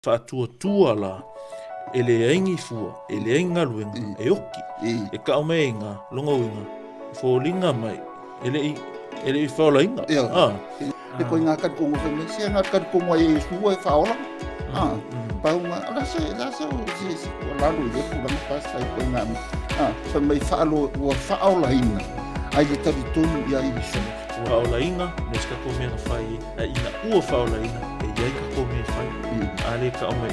Faatuatua la, e leai ni fua, e leai ni galuega, e oki, e kau mai ai iina, lona uiga, e foliga mai, e le i, e le i faolaina. Ah. Le koiga talitonu fai mai, se na talitonu ai e Iesu e faaola. Ah, pau nga, o le a se, le a se, se, se tuualalo i lea tulaga pastor i koiga ah, fai mai faalo, ua faaolaina ai le talitonu ia Iesu. Ua faaolaina, le se tatou mea na fai ai, ae ina ua faaolaina, e i ai tatou mea e fai. A le tau mai i,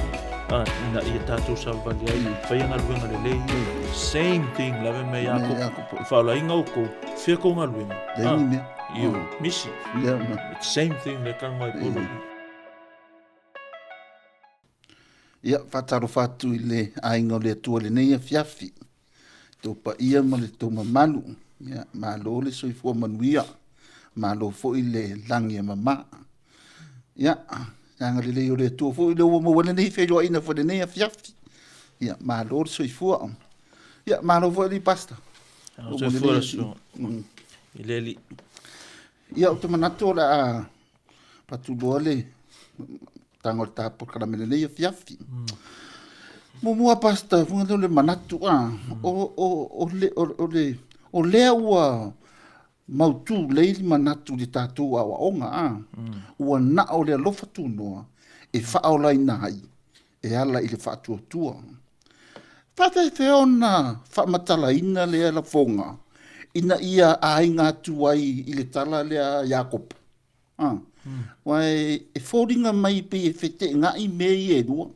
ina ia tatou savavali ai, faia galuega lelei ia. Same thing, lave mai Iakopo, i faaolaina outou, fea tou galuega? Leai ni mea. Ioe, misi. It's same thing le talanoa ai Paulo i i. Ia, faatalofa atu i le aiga o le Atua i lenei afiafi. Tou paia ma le tou mamalu, ia, malo le soifua manuia, malo foi le lagi e mama. Ia, le agalelei o le Atua foi lea ua maua lenei feiloaiga foi lenei afiafi. Ia, malo le soifua. Ia, malo foi alii pastor. Soifua le susuga i le Alii. Ia, ou te manatu o le a avatu loa le taga o le ta polokalame lenei afiafi. Muamua Pastor, fuga lea o le manatu, a, o lea ua mautu lelei le manatu i le tatou aoaoga, a, ua na o le alofa tunoa e faaolaina ai e ala i le faatuatua. Faafefea ona faamatalaina lea lafoga ina ia aiga atu ai i le tala lea a Iakopo? Ah. Aua e foliga mai pei e feteenai mea ia e lua.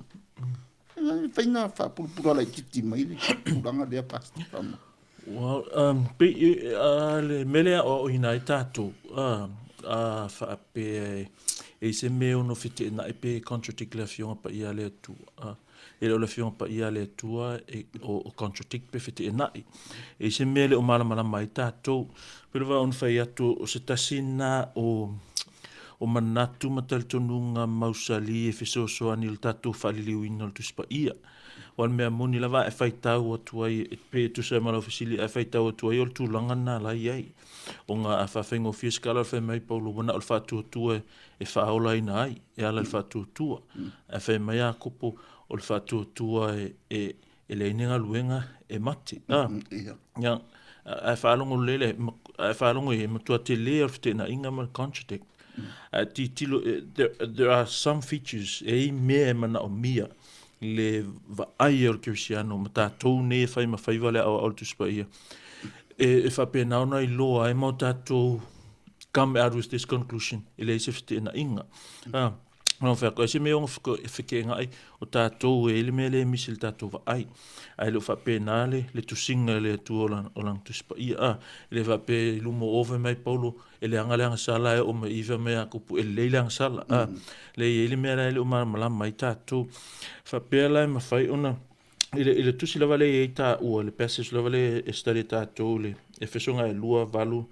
E mafai ona faapulapula laitiiti mai le tulaga lea, Pastor? Faamolemole. Well, pei le mea lea e aoaoina ai tatou, a faapea e i ai se mea e ono feteenai pe contradict le Afioga Paia a le Atua, e le o le Afioga Paia a le Atua e, o contradict pe feteenai. E i ai se mea e le o malamalama ai tatou. Pei lava ona fai atu o se tasi lena o manatu ma talitonuga mausali e fesoasoani i le tatou faaliliuina o le Tusi Paia. Aua o le mea moni lava a e faitau atu ai, pei e tusa ai ma lau fesili, a e faitau atu ai o le tulaga lena la e i ai. Ona a faafaigofie se tala o le fai mai Paulo ua na o le faatuatua e faaolaina ai, e ala i le faatuatua. Ae fai mai Iakopo, o le faatuatua e leai ni galuega e mate. Ia, ae faalogo lelei le, ae faalogo i ai, e matua tele o le feteenaiga ma le contradict. Ae tilotilo, there are some features, e i ai mea e manaomia le vaai o le kerisiano ma tatou nei e fai ma faiva le aoao o le Tusi Paia, e faapena ona iloa ai ma o tatou come out with this conclusion, e leai se feteenaiga. Ah, ona fai atu, ai se mea e ono feteenai o tatou e i ai le mea lea e misi i le tatou vaai. Ae le o faapena le tusiga e le Atua o Lana Tusi Paia. Ah, e le faapea i luma o o fai mai Paulo, e leaga le agasala e oo mai i fai mai Iakopo, e lelei le agasala. Ah, lea e i ai le mea la e le o malamalama ai tatou. Faapea la e mafai ona i le tusi lava lea e i ai taua, le passage lava lea e study e tatou, le Efeso 2, 8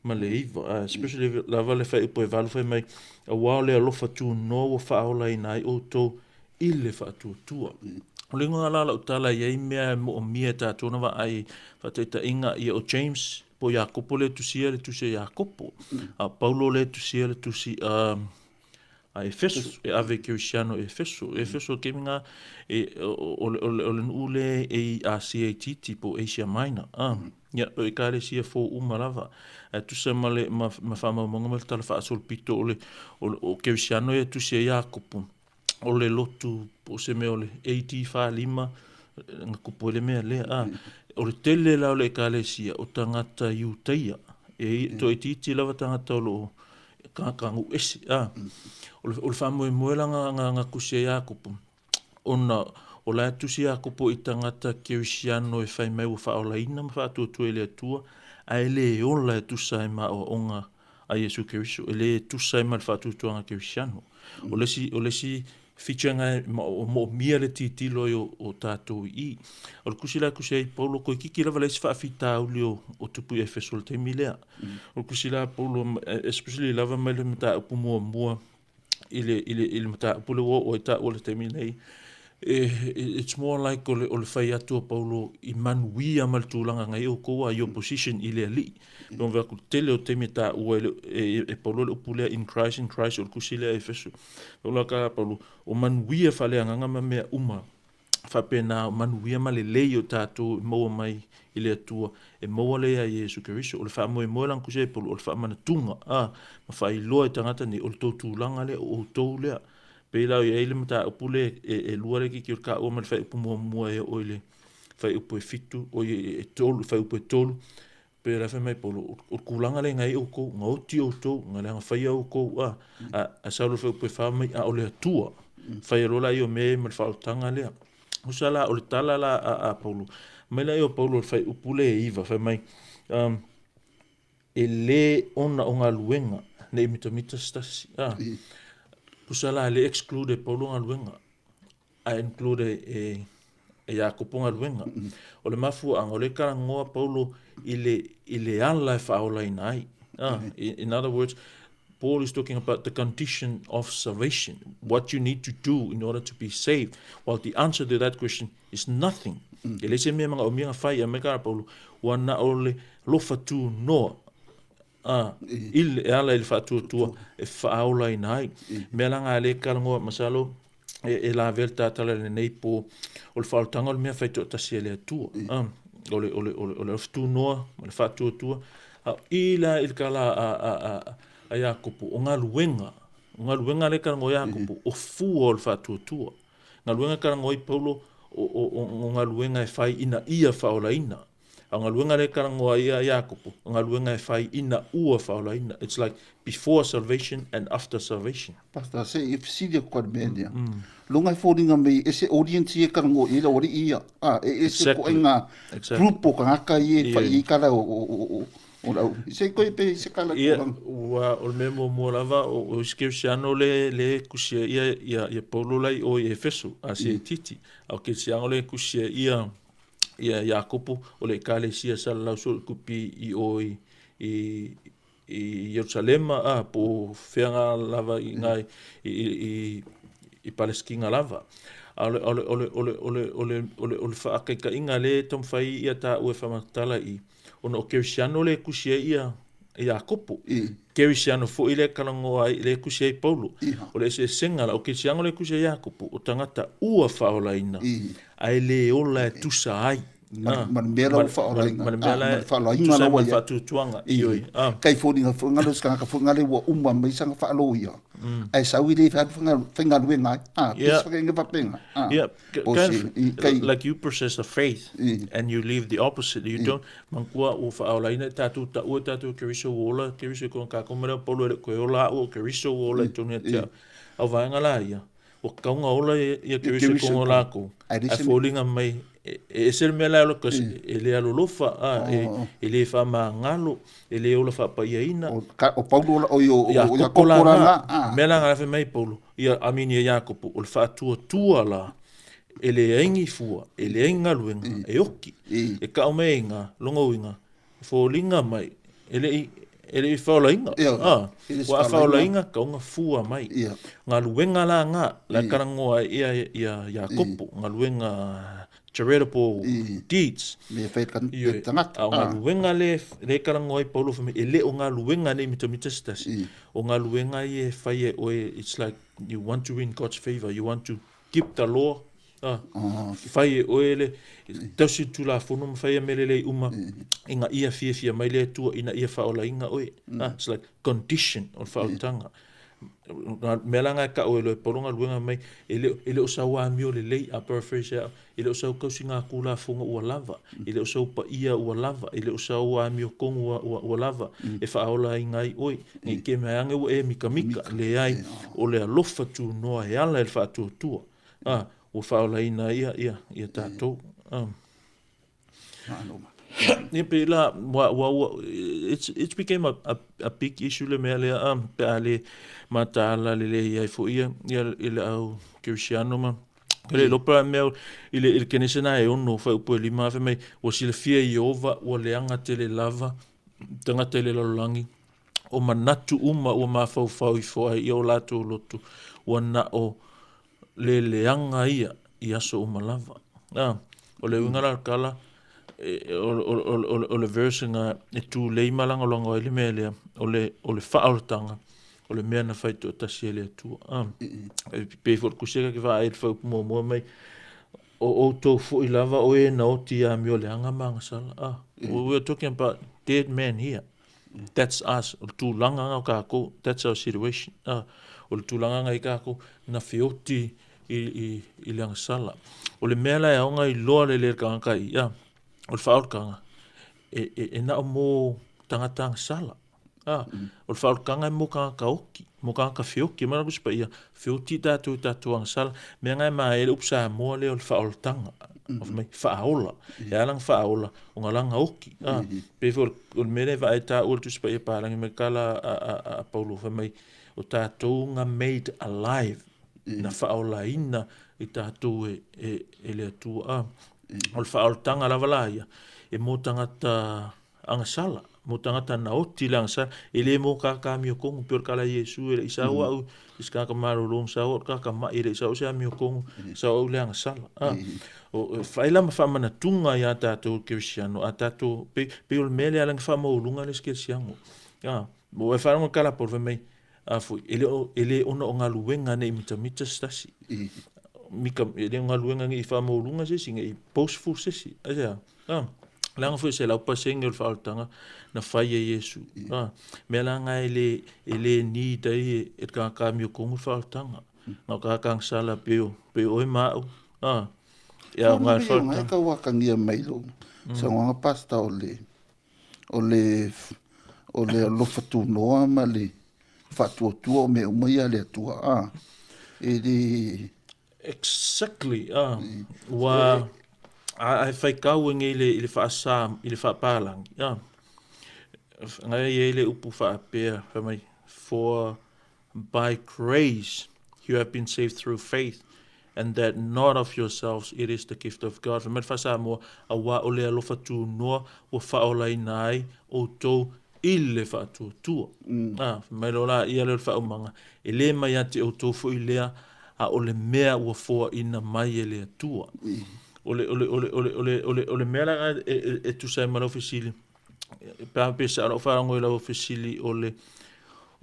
ma le 9, especially lava le fuaiupu e 8 fai mai, aua o le alofa tunoa ua faaolaina ai outou i le faatuatua. O le uiga la o lau tala, e i ai mea e moomia e tatou ona vaai, faataitaiga ia o James, po o Iakopo lea e tusia le tusi a Iakopo, a o Paulo lea e tusia le tusi a a Efeso, e ave i Kerisiano i Efeso. Efeso ke nga e o le nuu le e i Asia itiiti po o Asia Minor. Ah, ia, o ekalesia fou uma lava. Ae tusa ma le ma, ma faamaumauga ma le tala faasolopito o le o Kerisiano ia tusi ai Iakopo, o le lotu po o se mea o le AD 45 na tupu ai le mea lea. Ah, o le tele la o le ekalesia o tagata Iutaia. E toaitiiti lava tagata o lo o tagata nuu ese. A. O le, o le faamoemoe la na tusi ai Iakopo, ona o la e tusi Iakopo i tagata kerisiano e fai mai ua faaolaina ma faatuatua i le Atua, ae le ola e tusa ai ma aoaoga a Iesu Keriso, e le tusa ai ma le faatuatuaga kerisiano. O le isi, o le isi feature na e moomia le tilotilo ai o tatou i i. O le tusi la e tusi ai Paulo, toeitiiti lava leai se faafitauli o tupu i Efeso i le taimi lea. O le tusi la a Paulo, especially lava mai le mataupu muamua i le mataupu lea ua oo ai taua i le taimi nei, It's more like o le, o le fai atu o Paulo i manuia ma le tulaga na i ai outou a your position i le Alii. Pe ona aku tele o taimi e taua e, e, e Paulo le upu lea in Christ, in Christ, o le tusi lea a Efeso. Paulo ka Paulo, o manuia faaleagaga ma mea uma faapena o manuia ma lelei o tatou e maua mai i le Atua e maua lea ia Iesu Keriso. O le faamoemoe la na tusi ai Paulo, o le faamanatuga a ma faailoa i tagata nei o le tou tulaga lea, o outou lea. Pei la i ai le mataupu le e lua le kiki o le kaua ma le fuaiupu muamua e oo i le fuaiupu e fitu, oi e tolu, fuaiupu e tolu, pei la fai mai Paulo, o le tulaga lea na i ai outou, na oti outou, na leaga faia outou, a, a, a sau le fuaiupu e fa mai, a o le Atua, faia loa la ia o mea ma le faaolataga lea. Usa la, o le tala la a Paulo, mai la ia o Paulo o le fuaiupu le e iva, fai mai, e lē ona o galuega ne i mitamita se tasi. A, tusa la e le exclude e Paulo galuega, ae include e, e Iakopo galuega. O le mafuaaga, o lea e talanoa Paulo i le, i le ala e faaolaina ai. A, in other words, Paul is talking about the condition of salvation, what you need to do in order to be saved. Well, the answer to that question is nothing. E leai se mea e manaomia na fai, a mai ka Paulo, ua na o le lofa tunoa a i le e ala i le faatuatua e faaolaina ai. Mea la na le talanoa masalo e lavea le tatala i lenei po o le faaolataga o le mea faitoatasi e le Atua. A, o le o le o le o le alofa tunoa ma le faatuatua. A o i la i le tala a Iakopo, o galuega, o galuega lea e talanoa ai Iakopo, o fua o le faatuatua. Galuega e talanoa ai Paulo o, o, o, o galuega e fai ina ia faaolaina. A o galuega lea e talanoa ai ia Iakopo, o galuega e fai ina ua faaolaina. It's like before salvation and after salvation. Pastor, se i fesili atu ka le mea lea. Loga e foliga mai e se audience ia e talanoa i ai le aualii ia. A, e ese Exactly. koʻaiga Exactly. group o tagata ia e fai Yeah. i ai tala o, o, o, o, o le au. Se koe pe se kala Ia, tulaga. ua o le mea muamua lava o, o isi kerisiano le le kusia ia ia ia Paulo la i o i Efeso, Asia itiiti. A o kerisiano le kusia ia ia Iakopo o le ekalesia salalau soilekupi i o i i i Ierusalema a po o fea nga lava i nga i i i i Palesitina lava. A o le o le o le o le o le o le o le o le faataitaiga lea e taumafai ia taua e faamatala i ona o Kerisiano lea e tusi ai ia Iakopo. Kerisiano foi lea e talanoa ai, lea e tusi ai Paulo. O le eseesega la, o Kerisiano lea e tusi ai Iakopo, o tagata ua faaolaina, ae le ola e tusa ai. Ma, ma le mea la ua faaolaina. Ma le mea la Ma le faaolaina tusa la ai ma ua le i ai. faatuatuaga. Ioe. Kai foliga foi ngale o se tagata foi ngale ua uma mai sana faaloia. Ae sau i le alu faigaluega ai. Ah, pe Yeah. se whakainga faapena. Ah, Yeah, po kind se, of i, kai, like you possess the faith i, and you live the opposite. You don't manatua ua faaolaina i tatou taua i tatou Keriso ua ola Keriso i kona kākou ma lea Paulo e le koe ola a'u o Keriso ua ola i totonu ia te au. A o vaega la ia, ua tatau ona ola ia Keriso i Keriso totonu o i totonu. lakou. Ae le Ae se mea. foliga mai e ese le mea la e ola 'cause e le alolofa, a, e le faamagalo, e le ola faapaiaina. O, ka, o Paulo la, o, o, o Iakopo Iakopo la la na. na, ah. Mea la na fai mai Paulo, ia, I mean ia Iakopo, o le faatuatua la, e leai ni fua, e leai ni galuega, e oki. E kau mai ai nga, longa uiga, e foliga mai, e le i, e le i faolaina. Ia, Ah, e le ua a faolaina. faolaina, kauga fua mai. Ia. Galuega la nga, la e talanoa ai ia, ia Iakopo, galuega charitable deeds. Mea e fai Ioe, e tagata. A o galuega le, le e talanoa ai Paulo fai mai, e le o galuega nei mitamita se tasi. O galuega ia e fai e oe, it's like you want to win God's favor, you want to keep the law. Ah, fai e oe le tausi le Tulafono ma fai ia mea lelei uma ina ia fiafia mai le Atua ina ia faaolaina oe. Ah, it's like condition o le faaolataga. Mea la na e tau e loe Paulo galuega mai, e le, e le o sau amio lelei, a paraphrase e au, e le o sau tausiga Tulafono ua lava, e le o sau paia ua lava, e le o sau amiotonu ua, ua, ua lava e faaolaina ai oe. Nei te mea ane ua e mikamika, leai, o le alofa tunoa e ala i le faatuatua. A, ua faaolaina ai ia, ia, ia tatou. A. Ia pei la, ua, ua, ua, it's became a big issue le mea lea, a, pe a le mataala lelei ai foi ia, ia, i le au Kerisiano ma, ke le iloa pe a mea i le, i le Kenese na e ono, fuaiupu e lima, fai mai, ua silafia e Ieova, ua leaga tele lava tagata i le lalolagi, o manatu uma ua mafaufau ifo ai i o latou loto, ua na o le leaga ia. i aso uma lava. A, o le uiga la o le tala, o le verse na e tulei ma lagolago ai le mea lea, o le, o le faaolataga, o le mea na fai toatasi e le Atua. A, e pei foi o le tusi lea ke vaai i le fuaiupu muamua mai, o outou foi lava o e na oti i amio leaga ma agasala. A, we are talking about dead man here. That's us. O le tulaga na o kākou. That's our situation. Ah, o le tulaga na i kākou, na feoti i, i, i le agasala. O le mea la e aoga i loa le le tagata i, ah, o le faaolataga, e, e, e na o mō tagata agasala. Ah, o le faaolataga e mō tagata oki, mō tagata feoki. Mana kusi pa ia, feoti tātou i tātou agasala. Mea ngai ma e le upu Samoa lea o le faaolataga. O mai, faaola. E ala na faaola, o ngā langa oki. Ah, pei foi o le mea lea e vaai tāua le Tusi Paia Palangi mai kala a, a, a, a Paulo fai mai, o tātou nga made alive, na faaolaina i tātou e, e, e le Atua. Ah, o le faaolataga lava la ia, e mō tagata agasala, mō tagata na oti le agasala, e le mō kākā miokongu, pei o le kala Iesu e le i sau au, i se kāka malolo, sau au le kāka mai, e le i sau se amiokongu, sau au le agasala. Ah, o, whai la ma whaamanatunga i a tātou Kerisiano, a tātou, pe, pe o le mea lea langa whaamaulunga le se Kerisiano. Ah, o e wharonga kala por mai, a foi, e le, o, e le ona o ngaluenga nei mitamita se tasi. Mika, e le o ngaluenga nei i whaamaulunga se si, nei boastful se si. Aisea, ah, leaga foi se laupasenge o le faaolataga na fai e Iesu. Ah, mea la nga e le, e le need ai e, e le tagata amiotogu le faaolataga. Na o tagata agasala pei o, pei o oe ma au. Ah, e aoga le faaolataga. E tau atagia mai lou saunoaga Pastor o le, o le, o le alofa tunoa ma le faatuatua o mea uma ia a le Atua. Ah, e le... Exactly, ah, ua, a e faitau e nei i le faasa, i le faapalagi, ah, ngai e le upu faapea, fai mai, for by grace you have been saved through faith, and that not of yourselves, it is the gift of God. Fai mai le faasamoa, auā o le alofa tunoa ua faaolaina ai outou i le faatuatua. Mm. A, fai mai loa la ia lea o le faaumaga, e le mai ia te outou foi lea, a o le mea ua foaina mai e le Atua. O le, o le, o le, o le, o le, o le, o le mea la e, e, e tusa ai ma lau fesili, pe a pe sa lau faalogo i lau fesili o le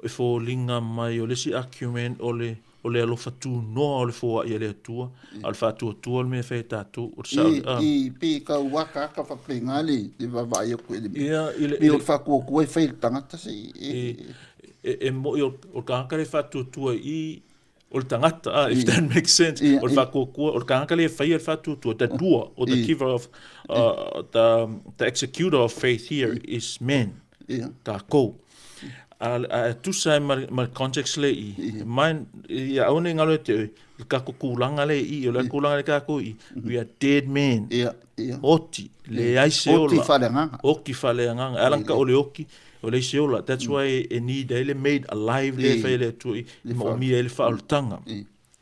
e foliga mai o le isi argument o le o le alofa tunoa o le foai a le Atua, a o le faatuatua le mea e fai e tatou. O le sao, ah. I, i kau akaaka faapena le, le vaavaai atu i le mea. Ia, i le, o le faatuatua e fai e le tagata se i... E, e, e moi o, o le tagata le faatuatua i o le tagata, ah, if that makes sense, o le faatuatua, o le tagata le faia le faatuatua, the doer, or the giver of, the executor of faith here is man. Ia. Takou. A, a tusa ai ma, ma le context le i. Mai, ia aua ne i ngalo e te oe, le kako kūlanga le i, o le kūlanga le kako i, we are dead men. Ia, ia. Oti, le ai se ola. Oti whaleanganga. Oki whaleanganga. Alan ka o le oki, o le se ola. That's why e need ai le made alive le whai le atua i, ma o mia le whaoltanga.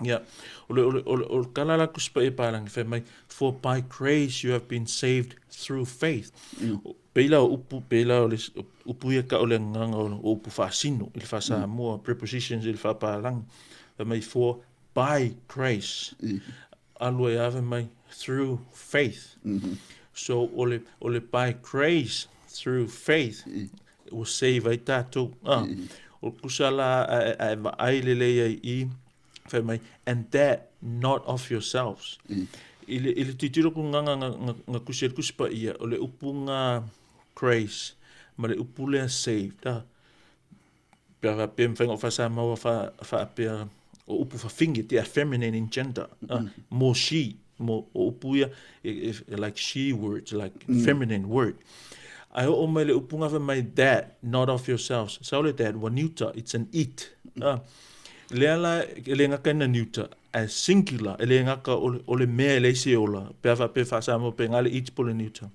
Ia, o le, o le, o le, o le kala la kusi pa e palangi whai mai, for by grace you have been saved through faith. Pei la o upu, pei la o le upu ia ka o le agaga o upu faasino i le faa-Samoa, prepositions i le faapalagi. Fai mai, for by grace. Alu ai ave mai, through faith. So, o le, o le by grace through faith, ua save ai tatou. Ah, o le kusa la a e vaai lelei ai i, fai mai, and that not of yourselves. I le, i le titiro ku nganga nga, nga, nga kusi e kusi pa ia, o le upu nga grace, ma le upu lea saved. Ah, pea fa pea mwhainga o whasa maua fa, fa pea o upu whawhingi, they are feminine in gender. Ah, mo she, mo o upu ia, e, e, like she words, like feminine word. Ai o mai le upu nga mai that, not of yourselves. Sa ole that, wa neuter, it's an it. Ah, lea la, e le ngaka ina neuter, as singular, e le ngaka o le, o le mea e leai se ola, pe a faapea faa-Samoa pe ngā le it po le neuter.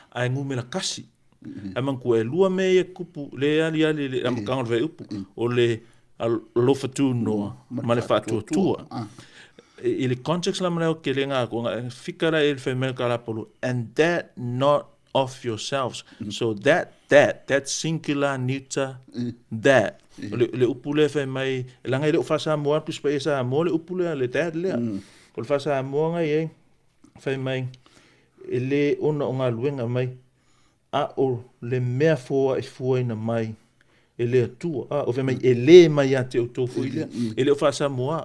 Ae numera kasi. Ae manatua e lua mea ia kupu, le aliali le amataga o le fuaiupu, o le alofa tunoa ma le faatuatua. I le context la ma le aotelega atu, fika la e le fai mai le kalapolo, and that not of yourselves. So that, that, that singular neuter, that. O le, le upu lea fai mai, leaga e le o faa-Samoa atu se paia Samoa le upu lea, le that lea. O le faasamoa ga i ai, fai mai, e lē ona o galuega mai, a o le mea foa'ifuaina mai e le Atua. A, o fai mai, e lē mai ia te outou foi lea. E le o faasamoa.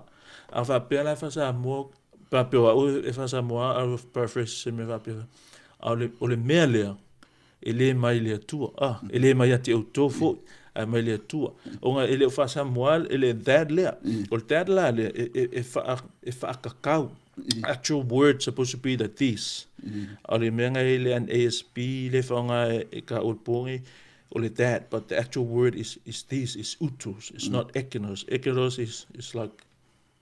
A faapea la e faasamoa, faapea o au e faasamoa, I will paraphrase se mea faapea. A o le mea lea, e lē mai le Atua. A, e lē mai ia te outou foi, ae mai le Atua. Ona e le o faasamoa e le that lea. O le that la lea, e faakakau. Actual word supposed to be the this. O le mea ngai le an ASB le whaonga e ka ol o le that, but the actual word is this, is utos. It's not ekinos. Ekinos is like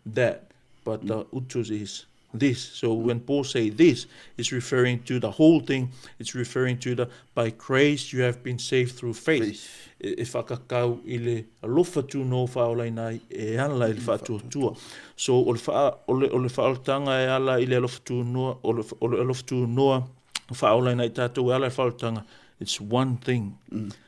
that, but the utos is this. So when Paul say this, it's referring to the whole thing. It's referring to the by grace you have been saved through faith. Faith. E whakakau i le alofa tūno whaolaina ai e ala i le whaatuatua. So o le, wha, o le whaoltanga e ala i le alofa tūnoa, o le alofa tūnoa whaolaina i tātou e ala i le whaoltanga. It's one thing.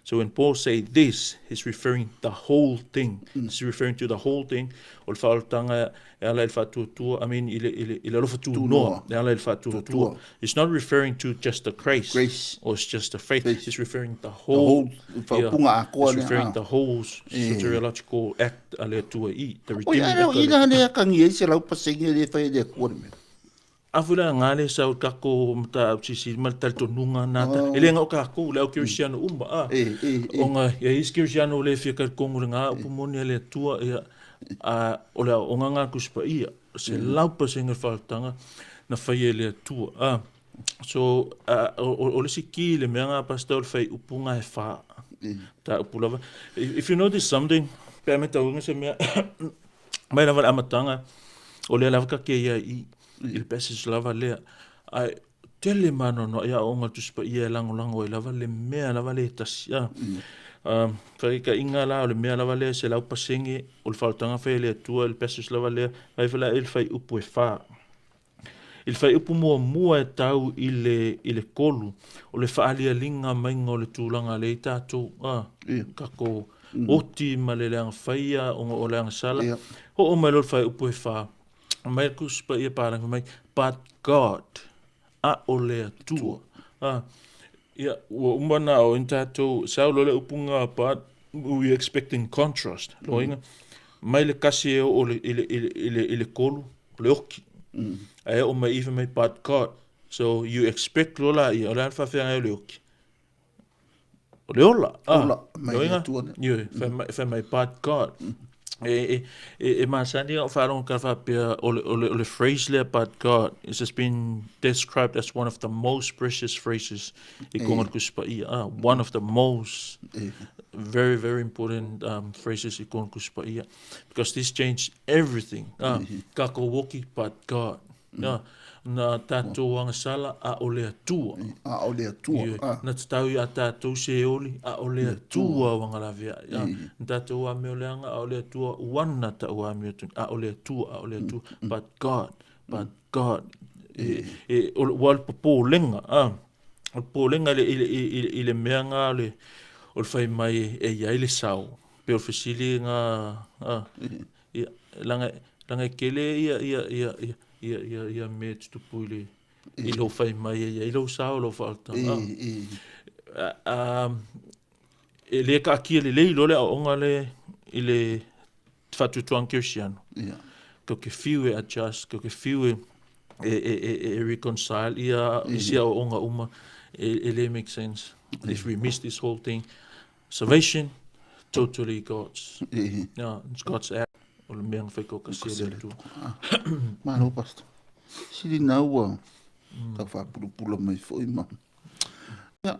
So when Paul say this, he's referring the whole thing. He's referring to the whole thing. O le whaoltanga e ala i le whaatuatua, I mean, i le alofa tūnoa, e ala i le whaatuatua. Tua. It's not referring to just the grace, Grace. or it's just the faith. Faith. It's referring the The whole, whole whaupunga akoa it's lea, referring ah. the whole soteriological act a le Atua i, the O redeeming ia act leo a le ina le akangi ai se lau pasenge le whai le kua le mea. Afu la ngā le sau kako mata au sisi ma le talitonuga nata. E le ngā o kako, le au kerisiano uma. A. E, e, e. O ngā, ia isi kerisiano le fia karikongu le ngā upu moni a le Atua, ia, a, o le o ngā ngā kusipa ia, se laupa se ngā whaotanga, na whai e le Atua. A. So, a, o le si ki le mea ngā pasta o le whai upu ngā e wha. Ta upu lava. If you notice something, pea me tauinga se mea, mai lava le amatanga, o lea lava ka ke ia i le passage lava lea. Ai, tele mano no ia o ngā tusipa ia e lango lango e lava le mea lava le tasi. A. Whai ka inga la o le mea lava lea se lau pasenge o le whaotanga whai le Atua le passage lava lea, mai whala e le whai upu e wha. I le whai upu mua mua e tau i le kolu, o le whaalialinga mainga o le tūlanga le i tātou, a, kako oti ma le leanga whaia o ngā o leanga sala. Ho o mai lo le whai upu e wha. Mai kusipa ia pāranga mai, but God, a o le Atua. A, ia, ua umba nā o in tātou, sau lo le upunga, but we expecting contrast. Lo inga, mai le kasi e o le, i le, i le, i le, i le kolu, le oki. Ae o mai ife mai, but God. So you expect lo la ia, o le alfa whea o le oki. O le ola. Ah, Ola, mai lo le inga, Atua ne. Io, whai mai, but God. E masani o wharonga ka whapea o le phrase lea, but God, it has been described as one of the most precious phrases i konga kusipa ia. Ah, one of the most very, very important phrases i konga kusipa ia. Because this changed everything. Ah, kako woki, but God. Ah, na tātou angasala a o le Atua. A o le Atua. Io, Ah. na te tau i a tātou se oli, a o le Atua o angalavea. Ah, na tātou a meo leanga, a o le Atua uana ta o a meo tuni. A o le Atua, a o le Atua. But God, but God. E, o le ua le popōlenga, ah. O le popōlenga i le mea ngā o le whai mai e iai le sao. Pe o le fesili ngā, ah. Ia, langa e kele ia, ia, ia, ia, ia, ia, ia me tutupu i le, i lo whai mai e ia, i lo sao, lo whaotanga. A, e le ka akia le lei lo le aonga le, i le whatutuang kerisiano. Ko ke fiu e adjust, ko ke fiu e reconcile ia, isi aonga uma, e le make sense. If we miss this whole thing, salvation, totally God's. Yeah, it's God's act. O le mea ngawhai ko ka sia le Atua. Malo, pastor. Sili nā ua, ka whapurupula mai foi ma. Ia,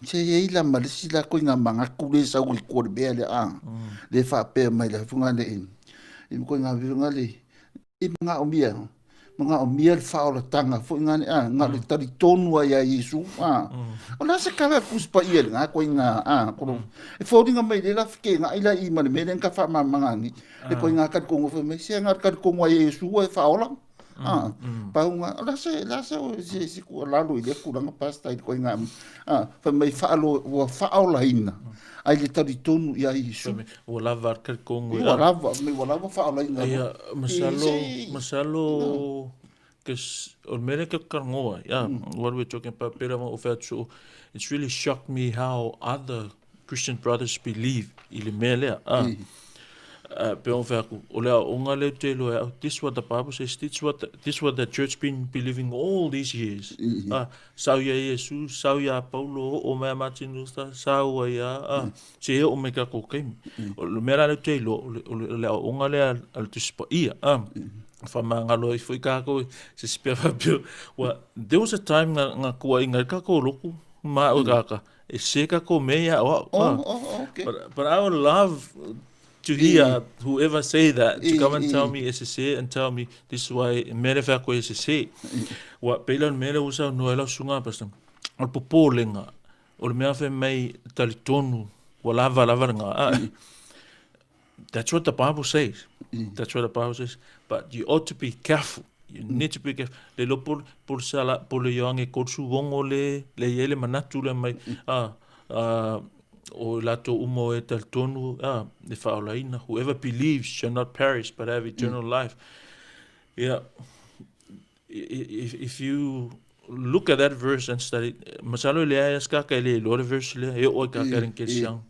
se e ila ma le sila ko ngā mangaku le sau i kua le mea le a. Le whapea mai le funga le i ko ngā viunga le i mga o mia. Mga o mia le whaolatanga foi ngā le a. Ngā le tari tonu ai a Yesu a. O la se kala kuspa ia le ngā ko ngā a. Koro, e fōringa mai le la whike ngā ila i ma le mele ka wha mangangi. Le ko ngā kari kongo whai mai. Se ngā kari kongo ai Yesu e whaola. A, pau nga, o le a se, le a se, se, se tuualalo i lea tulaga Pastor i le ituaiga, a, fai mai faalo, ua faaolaina, ai le talitonu ia Iesu. Ua lava le talitonu. Ua lava, mai ua lava faaolaina. Ia, masalo, masalo, cause o le mea lea ke talanoa ai, yeah, what we're talking about, pei lava ona ou fai atu soo, it's really shocked me how other Christian brothers believe i le mea lea. Ah. Pei ona fai atu, o le aoaoga lea ou te iloa e au, this what the Bible says, this what the church been believing all these years. Ah, sau ia Iesu, sau ia Paulo, oo mai a Martin Luther, sau ai a, ah, se oo mai tatou taimi. O le mea la lea ou te iloa, o le aoaoga lea a le Tusi Paia. Ah, faamagalo ai foi tatou i se isi pea faapea, ua, there was a time na tuuaiga ai le tatou lotu ma au e kaka, E se tatou mea ia o au. Oh, oh, okay. But I would love to hear whoever say that to come and tell me e sese and tell me this is why mea lea whea koe e sese. Ua pei la o le mea lea ua saunoa ai lau susuga Pastor, o le popolega, o le mea fai mai talitonu ua lava lava lena. Ah, That's what the Bible says. That's what the Bible says. But you ought to be careful. You need to be careful. Le lo pol, pol sala, pol le ioange kotsu wongo le, le iai le manatu le mai, ah, ah, o latou uma o e talitonu, ah, e faaolaina. Whoever believes shall not perish but have eternal life. Yeah. If you look at that verse and study, masalo e leai a se kaka e le iloa le verse lea, e oo ai kaka i le kerisiano.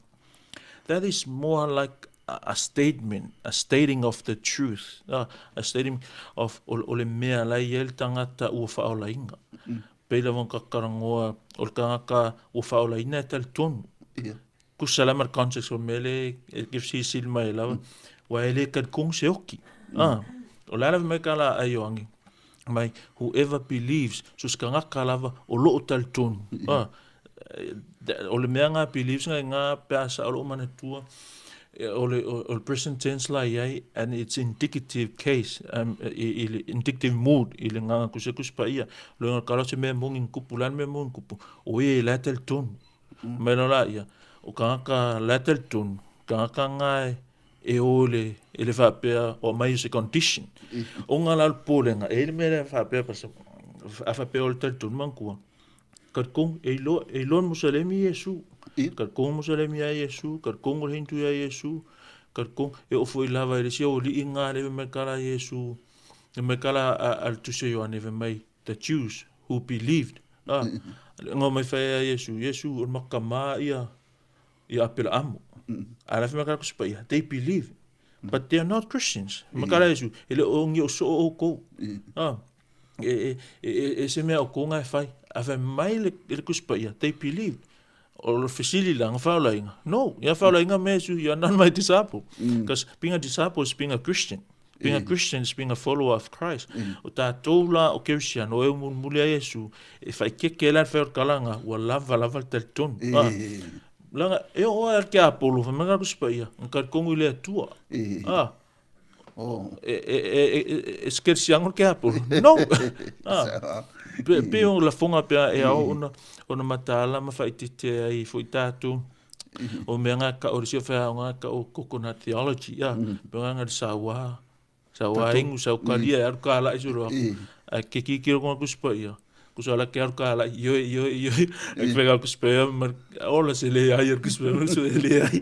That is more like a statement, a stating of the truth, a stating of o, o le mea la e i ai le tagata ua faaolaina. Pei lava ona kakalagoa o le tagata ua faaolaina e talitonu. Tusa la ma le context o le mea lea e ke fesilisili mai ai lava, aua e le talitonu se oki. Ah, o le a lava mai ka la a Ioane, mai whoever believes, so se tagata lava o loo talitonu. Ah, o le mea nga believes nga nga pe a sa o loo manatua, o le, o le present tense la i ai, and it's indicative case, i le indicative mood i le nganga kusi kusi pa ia. Lo nga kala se mea moni kupu, la le mea moni kupu, o e la talitonu. Mai loa laia, o tagata la e talitonu, tagata na e o i le, e le faapea o aumai o se condition. O nga la o le popolega, e i ai le mea lea faapea, a faapea o le talitonu manatua, talitonu, e iloa, e iloa le Musalemi Iesu. Talitonu Musalemi ia Iesu, talitonu le Hindu ia Iesu, talitonu, e oo foi lava i le isi aualii na lea fai mai kala Iesu, fai mai kala a le Tusi a Ioane fai mai, the Jews who believed. Ah, le mai fai a Iesu, Iesu o le makama ia ia Apelaamu. A la fai mai kusi ia, they believe. But they are not Christians. Makala Iesu, e le o ngi o so o kou. Ah, e, e, e, e se mea o kou ngai fai. A fai mai le, le kusi ia, they believe. O le fesili la, nga whaolainga. No, ia whaolainga me Iesu, you are not my disciple. Because being a disciple is being a Christian. Being a Christian is being a follower of Christ. O tatou la o Kerisiano, o e mulimuli a Iesu, e whaikeke la le whai o le kalanga, ua lava lava le talitonu. Ah, langa, e oo ai a le tiapolo, whai mai nga kusi paia, nga talikongu i le Atua. Ah, e, e, e, e, e se kerisiano le tiapolo. No! Ah, pe, pe o lafoga pea e ao ona, ona mataala ma whaitete ai foi tatou. O mea ngā ka o le sio whea o ngā ka o coconut theology, ia. Pe ngā ngā saua, saua ingu, sau kalia e aru ka ala i suro aku. Ai ke ki ki rongo aku sipa ia. Ku sa la ke aru ka ala, ioe, ioe, ioe. Ai whea aku sipa ia, ma ola se le ai, aku sipa ia, se le ai.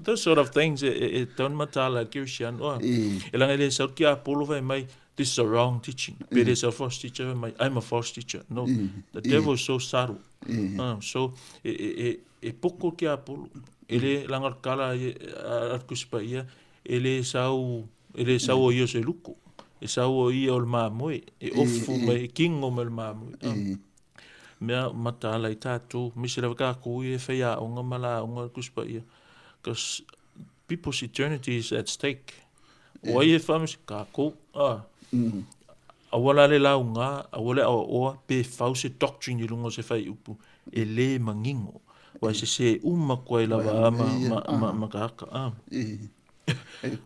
Those sort of things e, e, e taun matala ki Christian. E langa le sau ki Apollo vai mai, this is a wrong teaching. Pe le sau false teacher vai mai, I'm a false teacher. No, the devil is so subtle. So, e, e, e, e poko ki Apollo. E le langa le kala a le Tusi Paia, e le sau, e le sau o ia o se luko. E sau o ia o le mamoe, e ofu mai, e kingo mai le mamoe. Mea mataala i tatou, aemaise lava tatou ia e fai aoga ma lauga le Tusi Paia. Because people's eternity is at stake. O ai e faamasino? Tatou. Aua la le lauga, aua le aoaoa pe fau se doctrine i luga o se faaiupu e le manino. Aua e sese uma atu ai lava ma, ma, ma, ma tagata. Ah.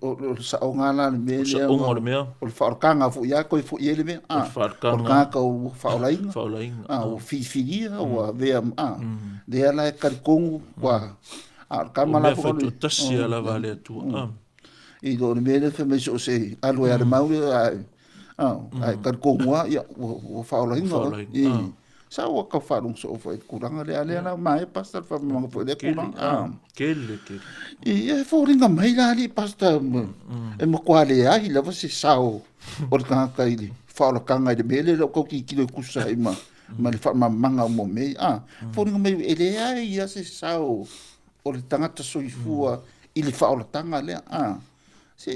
O le saoga la le mea lea. Saoga o le mea. O le faaolataga foi ia koe foi ai le mea. O le faaolataga. O le tagata ua faaolaina. Faaolaina. Ah, ua filifilia, ua avea, ah. Lea la e talitonu, ua, a o le tama la foi. O mea faitoatasi lava a le Atua. I lo le mea lea fai mai so o se alu ai a le mau lea, a Ae talitonu lava, ia, ua faaolaina oe. Sa ua tau faalogo soo foi i le tulaga lea, a lea la maea Pastor le faamalamalamaga foi i lea tulaga. Tele, tele. Ia, e foliga mai la alii Pastor, e matua leai lava se sao o le tagata i le faaolataga i le mea lea o tau tilotilo e tusa ai ma le faamalamalamaga o mea ia. Foliga mai e leai lava se sao o le tagata soifua i le faaolataga lea. Se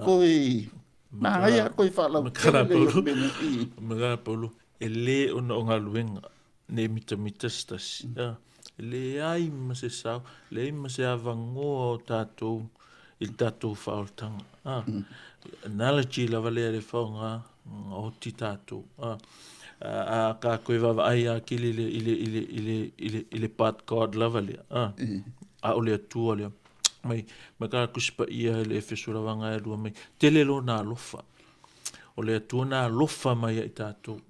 toe manaia toe faalautele lelei o le mea nei. Matala Paulo, e le ona o galuega ne i mitamita se tasi. E leai ma se sao, leai ma se avanoa o tatou i le tatou faaolataga. Analogy lava lea le faaaoga, gaoti tatou. A ka koe vaavaai akili i le part God lava lea. A o le Atua lea. Mai, mai ka Tusi Paia i le Efeso lava ga e lua mai, tele lona alofa. O le Atua na alofa mai ia i tatou.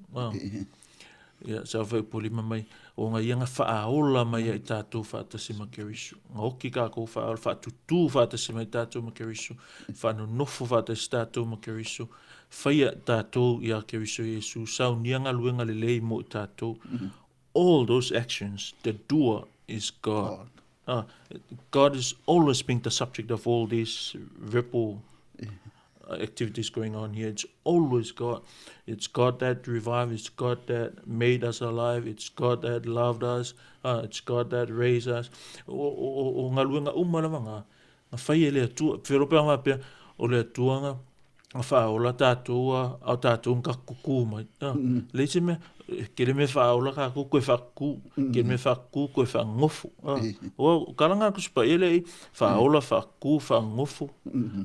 Ia, sa fai upu lima mai, o nga ia nga faaola mai ia i tatou faatasi ma Keriso. Nga oki kākou faaola, faatutū faatasi mai tatou ma Keriso, faanonofo faatasi tatou ma Keriso, faia tatou ia Keriso Iesu, saunia galuega lelei mo i tatou. All those actions, the doer is God. God is always been the subject of all these ripple activities going on here. It's always God. It's God that revived. It's God that made us alive. It's God that loved us. It's God that raised us. O galuega uma lava nga, nga fai e le Atua. Felo pe nga pea, o le Atua nga, nga whaola tātou a, au tātou nga kuku mai. Le se mea, ke le mea whaola ka ku koe whakuku, ke le mea whakuku koe whangofo. O karanga kusi pa ele i, whaola, whakuku, whangofo,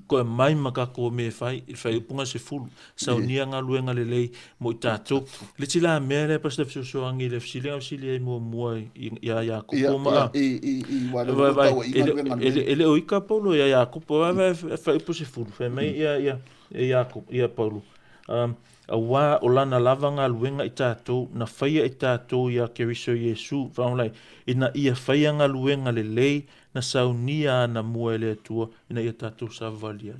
koe mai ma ka ko me whai, whai upunga se fulu, saunia ngā luenga le lei mo i tātou. Le tila mea le pas le fesoasoani le fesili nga fesili ai muamua ia Iakopo ma e le o ika Paulo ia Iakopo, vai vai upu se fulu, fai mai ia ia Iakopo ia Paulo. Auā o lana lava galuega i tatou, na faia i tatou iā Keriso Iesu, faagolai, ina ia faia galuega lelei na saunia anamua e le Atua, ina ia tatou savavali ai.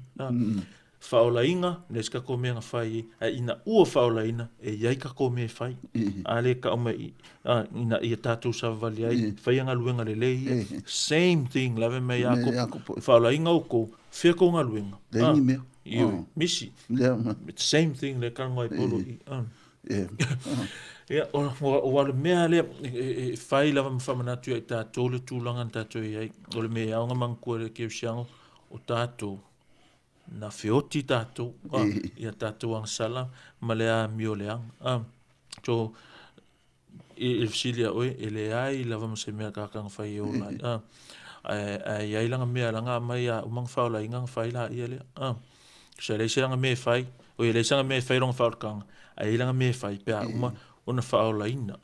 Faaolaina, le se tatou mea na fai ai, ae ina ua faaolaina, e i ai tatou mea e fai. A le tau mai ina ia tatou savavali ai, faia galuega lelei ia. Same thing, lave mai Iakopo, faaolaina outou, fea kou galuega. Leai ni mea. Ioe, misi. Same thing le talanoa ai Paulo i. Ia, o le mea lea e fai lava ma faamanatu ia i tatou le tulaga na tatou i ai, o le mea e ao ona manatua e le kerisiano, o tatou, na feoti tatou, ia tatou agasala ma le amio leaga. So, i le fesili ia oe, e leai lava ma se mea kākā na fai e ola ai. Ae i ai lana mea lana aumai a uma na faaolaina na fai laia lea. So e leai se lana mea e fai, oi e leai se lana mea e fai lona faaolataga, ae i ai lana mea e fai pe a uma ona faaolaina.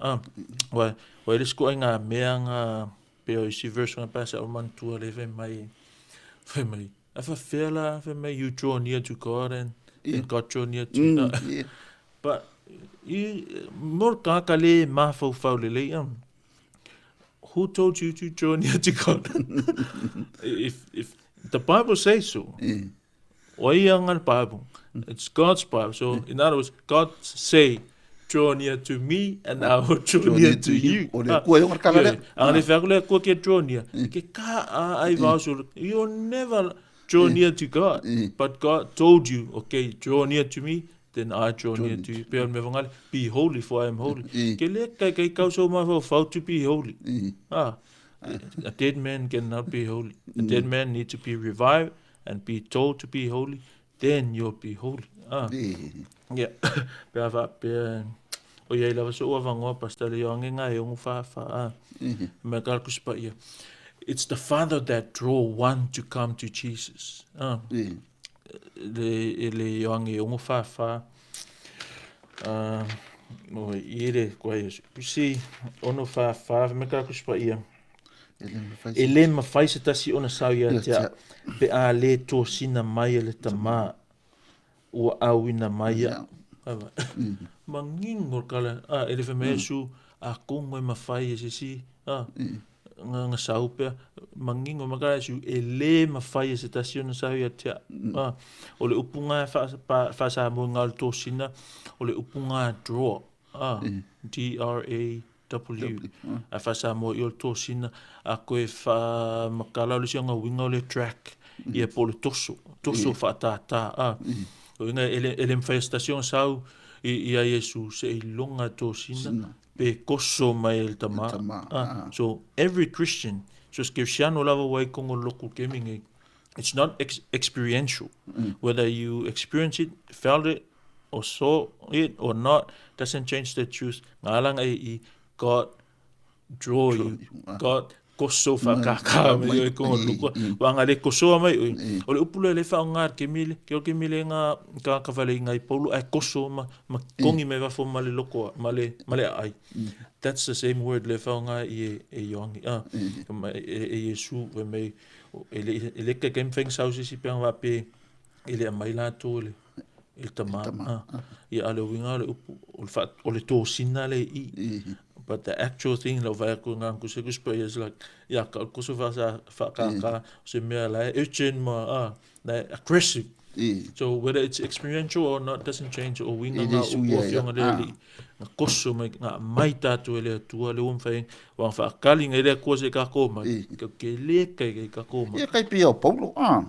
Ua i ai le isi ituaiga mea na pei o isi verse na pass au manatua lea fai mai, fai mai, a faafefea la, fai mai, you draw near to God and God draw near to you. But i mo le tagata le mafaufau lelei, who told you to draw near to God? If the Bible says so, o ai ia nga le Bible? It's God's Bible. So in other words, God say, draw near to me and I will draw near to you. O le Atua e ona tala lea. A le whea le Atua ke draw near. Ke ka a ai vao so, you'll never draw near to God. But God told you, okay, draw near to me, then I draw near to you. Pea o le mea whangale, be holy for I am holy. Ke le kai kai kau so mafaufau to be holy. A dead man cannot be holy. A dead man needs to be revived and be told to be holy, then you'll be holy. Ia, pe a faapea, o iai lava so'u avanoa, Pastor le Ioane nga e ono fa fa, mea ka le Tusi Paia. It's the Father that draw one to come to Jesus. Le, e le Ioane e ono fa fa, o i le koa Iesu. Pusi, ono fa fa, mea ka le Tusi Paia. E le mawhai se tasi ona sao ia te au, pe a le tosina mai e le Tama, ua auina mai ia. Mangingo le kala, e le whai mai Iesu, a kongo e mawhai e se si, Nga sau pea mangingo ma ka su e le mafai e se tasi ona sau ia te a o le upu nga fa fa sa mo nga le tosina o le upu nga draw a D R A W a fa sa mo i o le tosina a koe fa makala o le isi nga winga o le track ia po le toso toso fa ta ta a o inga ele ele mafai e se tasi ona sau i ia Iesu se i longa tosina pe koso mai e le tama. Ah, so every Christian, so se kerisiano lava ua i kongo loku kemi nge, it's not ex experiential. Whether you experience it, felt it, or saw it or not, doesn't change the truth. Nga alanga e i, God draw you. God koso whakaka mai oi kongo loko. Wa nga le kosoa mai oi. O le upu le le whaonga ke mile, ke o ke mile nga ka ka whale inga i paulu ai koso ma, ma kongi me wafo ma le loko ma le, ma le ai. That's the same word le whaonga i e, e Ioangi. Ah, ma e, e, e Yesu we mei e le, e le ke kem feng sau sisi pe wa pe e le mai la to le i le tama. Ah. Ia a le uiga o le upu, o le, fa, o le tosina le i. But the actual thing, lau vai aku ngā kuse kus pa is like, ia ka kusu fa sa fa ka ka se mea la urgent ma ah, la aggressive. So whether it's experiential or not doesn't change o uiga ngā upu o fionga le li. Nga koso mai nga mai tātou e le Atua le ua mawhai wa whaakali ngai le Atua se ka kō mai. Ka ke le kai kai ka kō mai. Ia kai pia o Paulo, ah.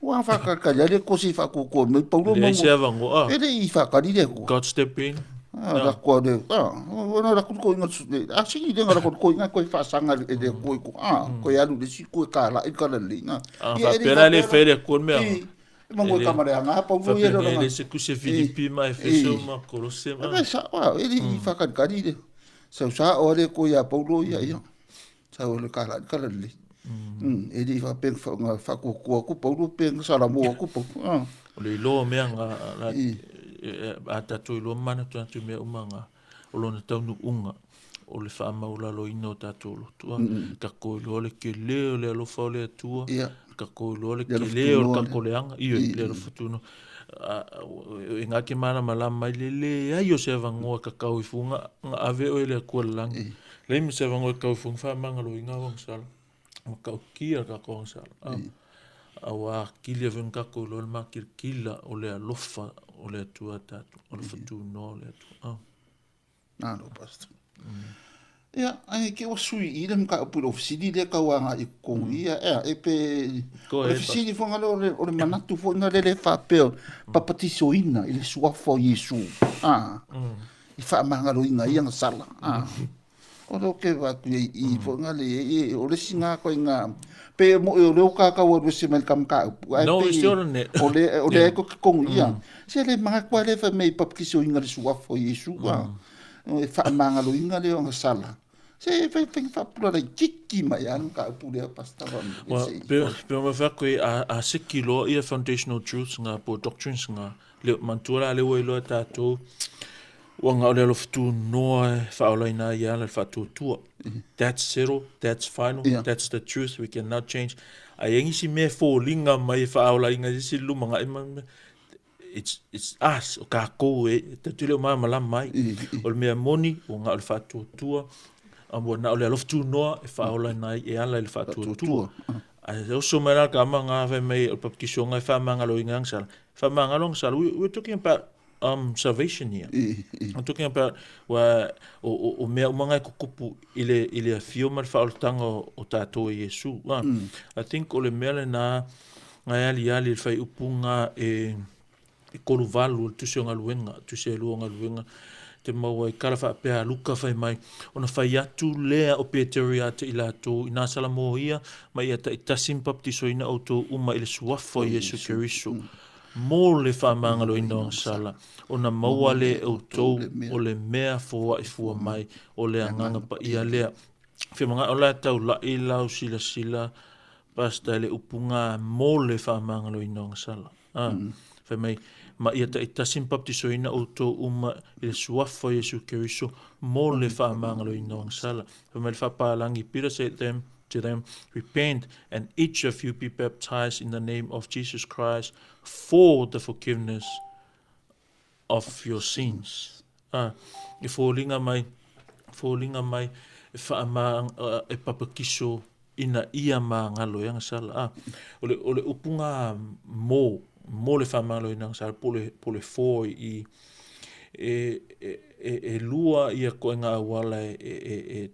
Ua whakakali ale kosi whakukua mai Paulo. Le se avango, ah. E le i whakali le ko. God step in. Ah, la koa le, ah, ona la ko inga, ah, singi le ngala ko ko inga ko whasanga e le ko ko, ah, ko alu le si ko ka la i ka le inga. Ah, whapera le whaere ko mea. Mango e kamare anga pa wu ia ranga. Le se kuse Filipi ma Efeso ma Kolose ma. Ebe sa wa e i whakanikari le. Sau sa o le ko ia Paulo ia ia. Sa o le kala kala le. E li wha peng wha nga whakukua ku Paulo peng sala mo ku Paulo. O le iloa mea nga a tatou iloa mana tu atu mea uma nga o lona taunuuga o le faamaulaloina o tatou lotu. Ka koiloa le kele o le alofa o le Atua, ka koiloa le kele o le kako leaga, ioe, le alofa tunoa. E ngā ke malamalama mai le leai o se avanoa ka kau i fuga, nga ave oe le Atua le lagi. Leai ma se avanoa e kau i fuga, faamagaloina au agasala. Ma kaukia ka ko agasala. Aua kili ave nga kako iloa le makilikila o le alofa o le Atua tatou, alofa tunoa o le Atua. Nalo, Pastor. Ia, ai ke ua sui i le mka upu lo fesili le kau anga i kongu ia, ea, e pe, o le fesili fo ngalo o le manatu fo nga lele fa peo, papatisoina i le suafa o Iesu, ah, i wha mangalo inga ia nga sala, ah. O lo ke wa ku i i fo nga le, e, o le singa ko inga, pe mo e o le o ka kau aru se mel kam ka upu, ai No, pe, it's still on it. o le, o le ko kongu ia, se le manga kua le fa mei papatisoina le suafa o Iesu, ah. E faamagaloina lea o sala. Se fai fai faapula laitiiti mai lava le mataupu lea Pastor wa Well, pe, pe ma fa koe a, a siki loa ia foundational truths ngā po doctrines ngā le, mantua la le ua iloa tātou ua ngā o le alofa tūnoa e whaolaina ai ala le whaatuatua. That's settled, that's final, that's the truth, we cannot change. Ai engi si mea fōlinga mai e whaolaina i si luma ngā ima, it's, it's us, o kākou e, te tule o malamalama ai. O le mea moni, ua ngā o le whaatuatua, a ua na o le alofa tūnoa e whaolaina ai e ala i le whaatuatua. Ae oso mai la ka ama ngā whai mai o le papakisoga e whamangalo i ngā sala. Whamangalo ngā sala, we're talking about salvation here. I'm talking about wa, o, o, o mea uma ngai kukupu i le, i le afio ma le whaolatanga o, o tātou e Iesu. I think o le mea le nā ngai ali ali le whai upu ngā e, e kolu valu o le tusi o galuega, tusi e lua o galuega, te mau ai kala faapea a Luka whai mai, ona whai atu lea o Petero ia te i latou, inā sala mō ia, ma ia taitasi ma baptisoina outou uma i le suafa o Iesu Keriso, mō le faamagaloina o sala, ona maua lea e outou o le mea foai fua mai o le Agaga Paia lea. Fia mana'o la e taula'i lau silasila, Pastor, i le upuga mō le faamagaloina o sala. A, fai mai, ma ia taitasi ma baptisoina outou uma i le suafa o Iesu Keriso mo le faamagaloina o agasala. Fai mai le faapalangi, Peter said them, to them, Repent, and each of you be baptized in the name of Jesus Christ for the forgiveness of your sins. A, e foliga mai, foliga mai, e faama e papakiso ina ia magalo ai agasala. A o le upuga mo le faamagaloina agasala po o le for i e lua ia koega auala e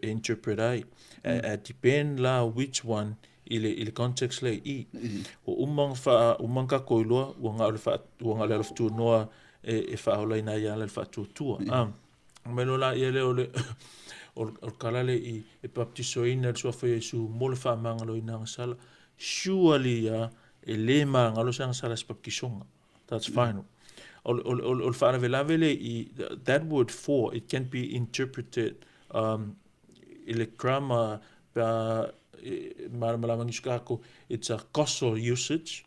interpret ai. E depend la which one i le context le i. O uma fa uma ka ko iloa ua ngā o le fa ua ngā o le alofa e faaolaina ai ala le faatuatua. Ah, mai lo la ia le o le kala le i e baptisoina le suafa Iesu mo le faamagaloina agasala. Surely ia e le magalo se agasala se baptisoga. That's final. O le faalavelave le i that word for, it can be interpreted i le grammar pa malamalama nisi kako, it's a causal usage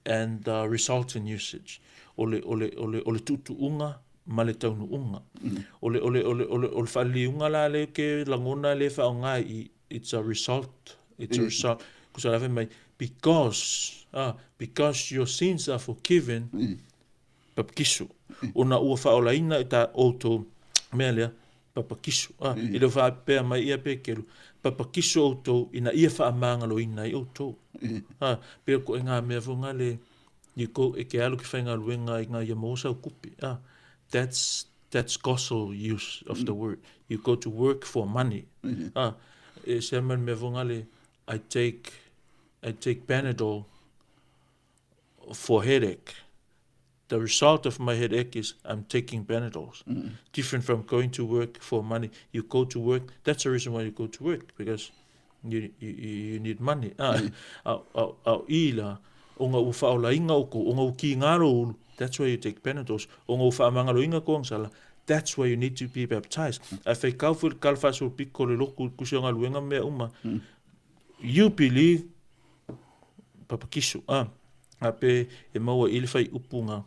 and resultant usage. O le tuutuuga ma le taunuuga. O le faaliliuga la le ke lagona le faaaoga i, it's a result. It's a result. Kusa la mai because your sins are forgiven, papakiso. Ona ua faaolaina i ta outou mea lea, papakiso. I le faapea mai ia Pekelu, papakiso outou ina ia faamagaloina ai outou. Pe ko e ngā mea fonga le i ko e ke alu ki whaingaluenga i ngā ia mōsa o kupi. That's causal use of the word. You go to work for money. E se man mea fonga le I take Panadol for headache. The result of my headache is I'm taking Panadols. Different from going to work for money. You go to work, that's the reason why you go to work, because you need money. Au i la, o ngā ua whaolainga o ko, o ngā ki ngaro ulu, that's why you take Panadols. O ngā ua whaamangaloinga ko angsala, that's why you need to be baptized. A whai kau fu kala whaso piko le loku kusi o ngā luenga mea uma. You believe, papakiso. A pe e maua i le whai upunga.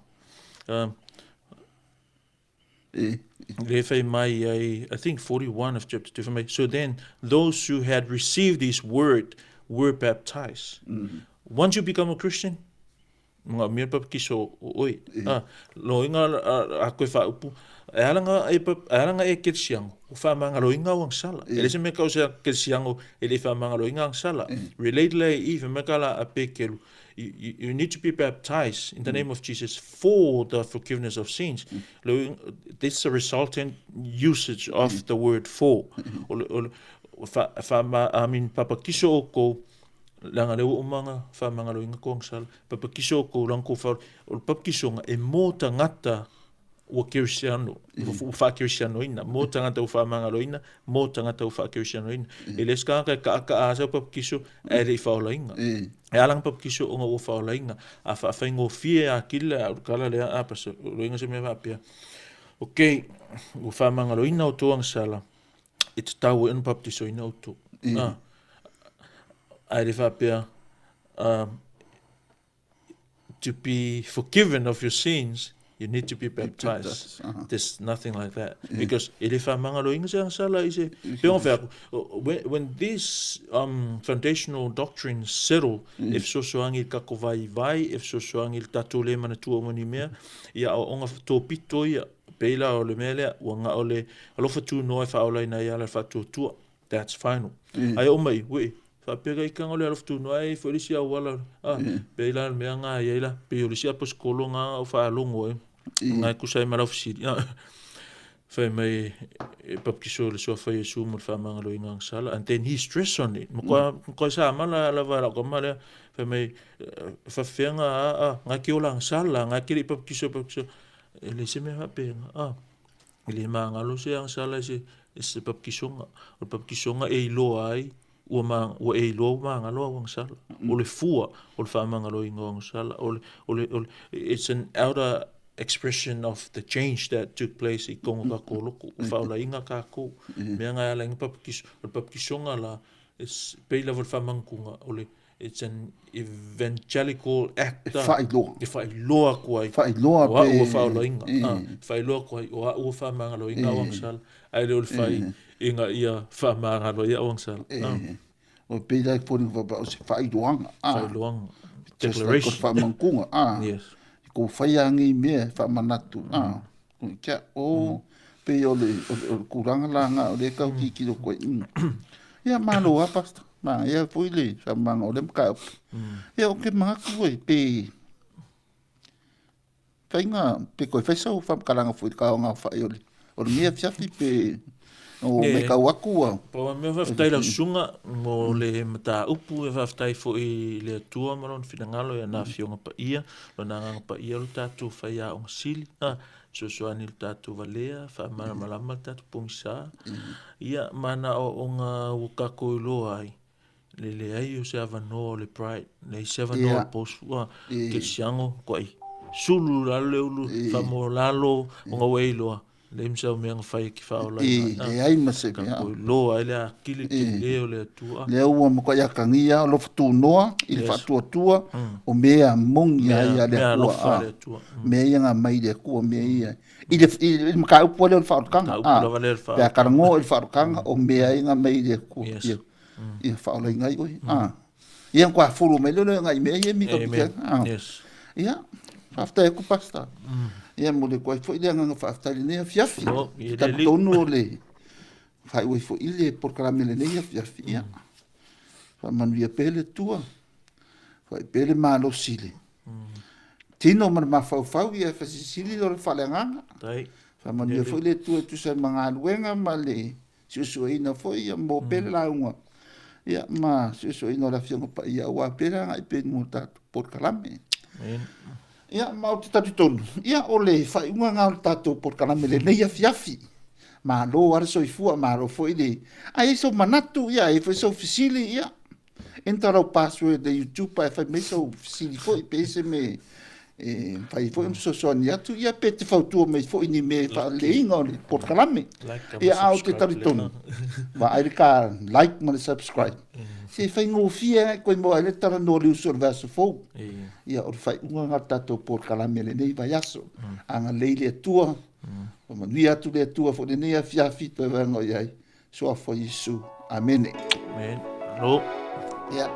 Le whai mai ai, I think 41 of chapter 2, mai, so then those who had received his word were baptized. Once you become a Christian, mga mea papakiso o oi. Lo inga a koe whaupu, e alanga e, e alanga e kerisiango, o whaamangaloinga o angsala. E le se mea kau se kerisiango e le whaamangaloinga angsala. Relate le i, whameka la a pekelu. You need to be baptized in the name of Jesus for the forgiveness of sins. This is a resultant usage of the word for. O le, fa, ma, I mean, papakiso o ko, langa le umanga whaamangaloinga ko angsala. Papakiso o ko lang ko wha, o le papakisonga e mō tangata ua kerisiano, ua wha-kerisiano ina, mō tangata ua whaamangaloina, mō tangata ua wha-kerisiano ina. E le skanga ka ka a sa papakiso e le i whaolainga. E alanga papakiso o ngā ua whaolainga. A whaawhaingo fie a kila a urukala lea a paso, roinga se mea whaapea. Ok, ua whaamangaloina o tō angsala, e te tau e unu ina o tō. A le whaapea, to be forgiven of your sins, you need to be baptized. There's nothing like that. Because e le whaamangaloinga se angsala i se... Pe o whea, when this foundational doctrine settle, e fesoasoani i le kako vai vai, e fesoasoani i le tatou le manatua o mani mea, ia o onga tōpito ia, peila o le mea lea, ua ngā o le alofa tūnoa e whaolaina i ala le whaatuatua. That's final. Ai o mai, ue, whaapea i kanga o le alofa tūnoa e fo lisi au ala, peila le mea ngā ia ila, pe o lisi aposkolo ngā o whaalongo e, ngā kusa e marau fisiri. Whai mai e papakiso le suafa Iesu mo le faamagaloina agasala. And then he stress on it. Ma koa sa mala lava la ko mala whai mai whawhenga a ngā ki ola agasala, ngā ki le papakiso papakiso. E le se mea whapenga. E le maagalo se agasala e se papakisonga. O le papakisonga e iloa ai ua ma ua e iloa ua maagalo au agasala. O le fua o le faamagaloina o agasala. O le, it's an outer expression of the change that took place i kongo ka loko. O whaolainga kākou. Mea ngā ala inga papakiso. O le papakisonga la, it's pei lava le whamangunga. O le, it's an evangelical act. E whailoa. E whailoa ku ai. Whailoa O a ua whaolainga. Whailoa ku ai. O a ua whamangaloinga o angsala. Ai le o le whai inga ia whamangalo ia o angsala. O pei lai fori whapa o se whailoanga. Whailoanga. Just like o Declaration. whamangunga. Yes. Ko whaiangi mea whamanatu. Kia o. Pei o le tulaga la na o lea e tau tilotilo atu ai. Ia malo lava Pastor. Manaia foi le saunoaga o lea mataupu. Ia ou te manatu e pe faiga pe toe fai sau faamatalaga foi i le tauagafai o le o lenei afiafi pe o matau atu ua. Pau lava mea faafetai i lau susuga mo le mataupu, e faafetai foi i le Atua ma Lona finagalo i ana Afioga Paia, Lona Agaga Paia o le tatou faiaoga sili, fesoasoani i le tatou valea, faamalamalama le tatou pogisa, ia ma ana aoaoga ua tatou iloa ai le leai o se avanoa o le pride, leai se avanoa o le posua, kerisiano, kuai sulu i lalo le ulu, faamaualalo, ona ua e iloa, leai ma sau mea na fai e te faaolaina ai. Leai ma se mea. Tatou iloa ai le atili tele o le Atua. Lea ua matuai atagia alofa tunoa i le faatuatua o mea moni a ia le Atua. Mea ia na aumai i le Atua, mea ia. I le, i le mataupu lea o le faaolataga. Pe a talanoa i le faaolataga, o mea ia na aumai i le Atua. Ia, ia faaolaina ai oe. Ia matua follow mai lea agai mea ia mika mika. Yes. Ia, faafetai atu Pastor. Ia momoli atu ai foi le agaga faafetai i lenei afiafi. Talitonu o le faaiu ai foi le polokalame i lenei afiafi. Ia, faamanuia pea le Atua, faaiu pea le malosi i le tino ma le mafaufau, ia fasilisili o le faaleagaga. Faamanuia foi le Atua e tusa ai ma galuega ma le suesueina foi ia mo pea le lauga ia ma suesueina o le Afioga Paia aua pea le agai pea i luma o le tatou polokalame. Ia, ma ou te talitonu, ia, o le faaiuga lena o le tatou polokalame i lenei afiafi. Malo lava le soifua, malo foi le... A i ai sou manatu, ia, a i ai foi sou fesili, ia, enter lau password i le YouTube ae fai mai sou fesili foi pe i ai se mea e mafai ai foi ona fesoasoani atu, ia pe te fautua mai foi i ni mea e faaleleiga o le polokalame. Ia, a ou te talitonu, vaai le ta like ma le subscribe, se faigofie lava e toe maua ai le talanoa o le uso o le vaiaso fou. Ia, o le faaiuga lena o le tatou polokalame i lenei vaiaso. Agalelei le Atua, faamanuia atu le Atua foi i lenei afiafi toe vaega o i ai. Suafa o Iesu. Amene. Amen. Malo. Ia.